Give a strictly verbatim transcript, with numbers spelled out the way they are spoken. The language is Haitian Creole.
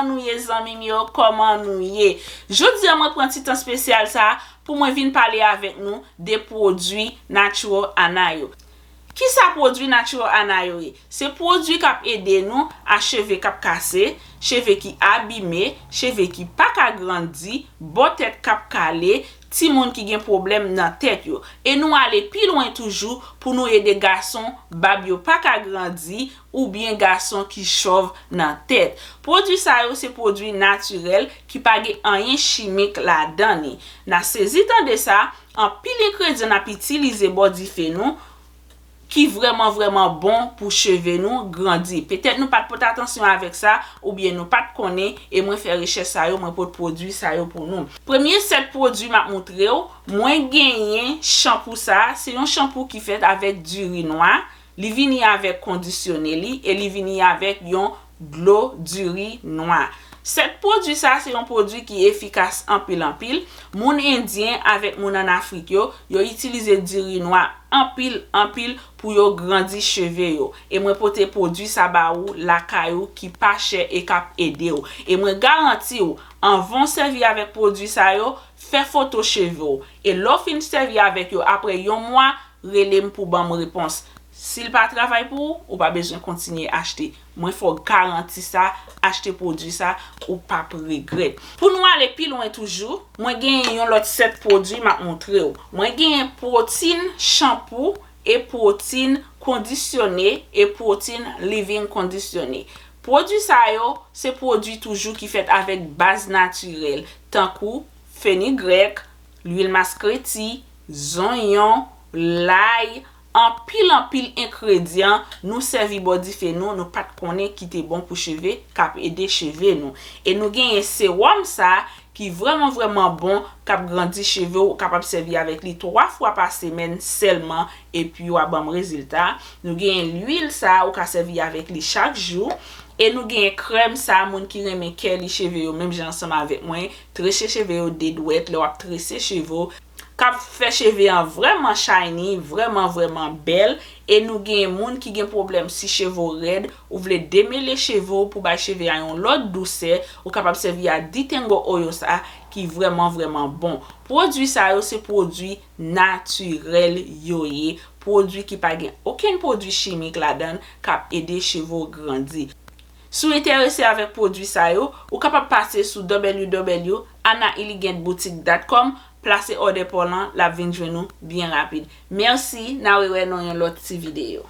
Nou ye zanmi m yo, kòman nou ye? Jodi a mwen pran ti tan espesyal sa pou mwen vin pale avèk nou de pwodui Natural Ana yo. Kisa pwodui Natural Ana yo ye? Se pwodui k ap ede nou a cheve k ap kase, cheve ki abime, cheve ki pa ka grandi, bò tèt k ap kale, timoun ki gen pwoblèm nan tèt yo. E nou ale pi lwen toujou pou nou ede gason bab yo pa ka grandi oubyen gason ki chòv nan tèt. Pwodui sa yo se pwodui natirèl ki pa gen anyen chimik ladan li. N a sezi tande sa, anpil engredyan n ap itilize bò dife nou ki vrèman vrèman bon pou cheve nou grandi. Petèt nou pa t pote atansyon avèk sa oubyen nou pa t konnen e mwen fè rechèch sa yo, mwen pot pwodui sa yo pou nou. Premye sèt pwodui m ap montre w, mwen genyen chanpou sa, se yon chanpou ki fèt avèk diri nwa, li vini avèk kondisyone li e li vini avèk yon dlo diri nwa. Sèt pwodui sa se yon pwodui ki efikas anpil anpil. Moun endyen avèk moun ann Afrik yo, yo itilize diri nwa anpil anpil pou yo grandi cheve yo. E mwen pote pwodui sa ba ou lakay ou ki pa chè e k ap ede w. E mwen garanti w, anvan w sèvi avèk pwodui sa yo, fè foto cheve w. E lè w fin sèvi avèk yo, apre yon mwa, rele m pou ban m repons. Si l pa travay pou ou, ou pa bezwen kontinye achte. Mwen fè w garanti sa, achte pwodui sa, ou p ap regrèt. Pou nou ale pi lwen toujou, mwen genyen yon lòt sèt pwodui m ap montre w. Mwen genyen pwotin chanpou e pwotin kondisyone e pwotin living kondisyone. Pwodui sa yo, se pwodui toujou ki fèt avèk baz natirèl, tankou fenigrèk, lwil maskreti, zonyon, lay, anpil anpil engredyan nou sèvi bò dife nou, nou pa t konnen ki te bon pou cheve, k ap ede cheve nou. E nou genyen sewòm sa ki vrèman vrèman bon, k ap grandi cheve w, ou kapab sèvi avèk li twa fwa pa semèn sèlman, epi w a ban m rezilta. Nou genyen lwil sa, ou ka sèvi avèk li chak jou. E nou genyen krèm sa, moun ki renmen curly cheve yo, menm jan ansanm avèk mwen, trese cheve yo de dwèt, lè w ap trese cheve w, k ap fè cheve an vrèman shiny, vrèman vrèman bèl. E nou genyen moun ki gen pwoblèm si cheve w rèd, ou vle demele cheve w pou bay cheve a yon lòt dousè, ou kapab sèvi a Detangle Oil sa ki vrèman vrèman bon. Pwodui sa yo se pwodui natirèl yo ye, pwodui ki pa gen okenn pwodui chimik ladan l k ap ede cheve w grandi. Si w enterese avèk pwodui sa yo, ou kapab pase sou w w w anna elegant boutique dot com, plase òdè pa w lan, l ap vin jwenn ou byen rapid. Mèsi, n a rewè nan yon lòt ti videyo.